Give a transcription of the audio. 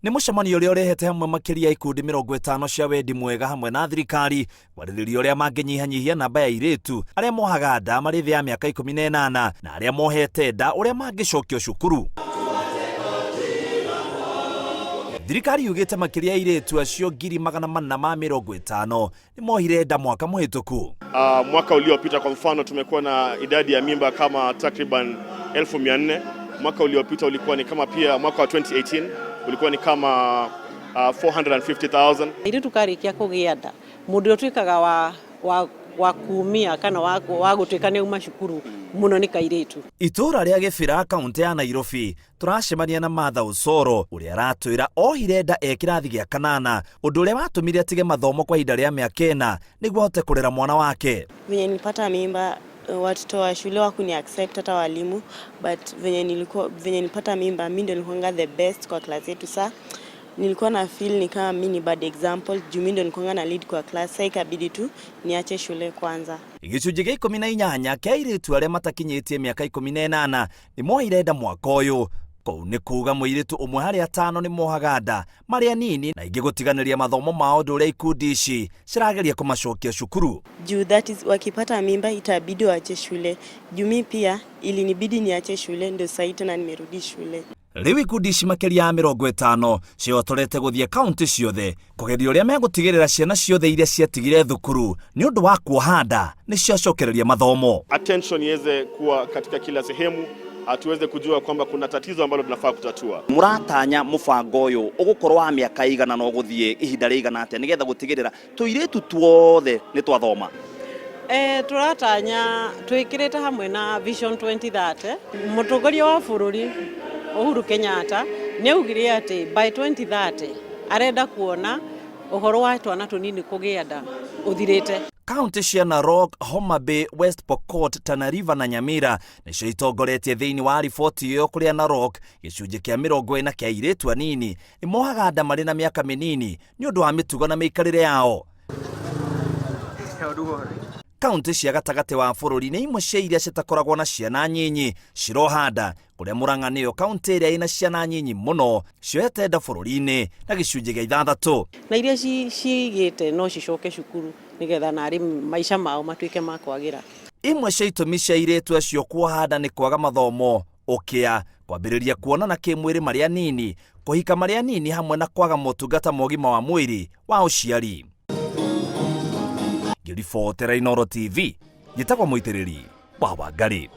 Nĩ mũcemanio ũrĩa ũrehete hamwe makĩria ya ikundi 50 cia wendi mwega hamwe na thirikari kwarĩrĩria ũrĩa mangĩnyihanyihia namba ya airĩtu arĩa mohaga nda marĩ thĩ ya mĩaka 18 na arĩa mohete nda ũrĩa mangĩcokio cukuru. Thirikari yugĩte makĩria ya airĩtu acio 450,000 nĩ mohire nda mwaka mũhĩtũku. Mwaka uliopita kwa mfano tumekuwa na idadi ya mimba kama takriban 400,000. Mwaka uliopita ulikuwa ni kama pia mwaka wa 2018 ulikuwa ni kama 450,000. Airĩtu karĩkia kũgĩa nda, mũndũ ũrĩa ũtuĩkaga wa kumia kana wa gũtuĩka nĩ auma cukuru mũno nĩ kairĩtu. Itũũra rĩa Gĩbĩra, kaũntĩ ya Nairobi, tũracemania na Martha Osoro ũrĩa aratwĩra ohire nda e kĩrathi gĩa kanana, ũndũ ũrĩa watũmire atige mathomo kwa ihinda rĩa mĩaka 4 nĩguo ahote kũrera mwana wake. Venye nilipata mimba, watoto wa shule wakuni accept, hata walimu, but venye nilipata mimba, mi ndio nilikuwanga the best kwa class yetu. Sa nilikuwa na feel ni kama mi ni bad example juu mi ndio nilikuwanga na lead kwa class. Sa ikabidi tu niache shule kwanza. Gĩcunjĩ gĩa 18 kĩa airĩtu arĩa matakinyĩtie mĩaka 18 nĩ mohire nda mwaka ũyũ. Kũu nĩ kuga mũirĩtu ũmwe harĩ atano nĩ mohaga nda marĩ anini na ingĩ gũtiganĩria mathomo mao, ũndũ ũrĩa ikundi ici cirageria kũmacokia cukuru. Juu that is wakipata mimba itabidi waache shule, juu mi pia ilinibidi niache shule, ndio sahii tena nimerudi shule. Rĩu ikundi ici makĩria ya 50 cihotorete gũthiĩ kaunti ciothe kũgeria ũrĩa megũtigĩrĩra ciana ciothe iria ciatigire thukuru nĩ ũndũ wa kuoha nda nĩ ciacokereria mathomo. Attention iweze kuwa katika kila sehemu, tuweze kujua kwamba kuna tatizo ambalo tunafaa kutatua. Mũratanya mũbango ũyũ ũgũkorwo wa mĩaka igana na ũgũthiĩ ihinda rĩigana atĩa nĩgetha gũtigĩrĩra tũirĩtu tuothe nĩ twathoma? Tũratanya twĩkĩrĩte hamwe na Vision 2030. Mũtongoria wa bũrũri Uhuru Kenyatta nĩ augire atĩ by 2030 arenda kuona ũhoro wa twana tũnini kũgĩa nda ũthirĩte. Kaunti cia Narok, Homa Bay, West Pokot, Tana River na Nyamira nĩcio itongoretie thĩinĩ wa riboti ĩyo, kũrĩa Narok gĩcunjĩ kĩa 40 kĩa airĩtu anini nĩ mohaga nda marĩ na mĩaka mĩnini nĩ ũndũ wa mĩtugo na mĩikarĩre yao. Kaunti cia gatagatĩ wa bũrũri nĩ imwe cia iria citakoragwo na ciana nyinyi ciroha nda, kũrĩa Murang'a nĩyo kaunti ĩrĩa ĩna ciana nyinyi mũno cioete nda bũrũri-inĩ na gĩcunjĩ gĩa 6. Na iria cigĩte no cicoke cukuru nĩgetha narĩ maica mao matuĩke ma kwagĩra. Imwe cia itũmi cia airĩtu acio kuoha nda nĩ kwaga mathomo, ũkĩa, kwambĩrĩria kuonana kĩmwĩrĩ marĩ anini, kũhika marĩ anini, hamwe na kwaga motungata ma ũgima wa mwĩrĩ wa ũciari. Ngĩribotera Inooro TV, njĩtagwo Mũitĩrĩri wa Wangari.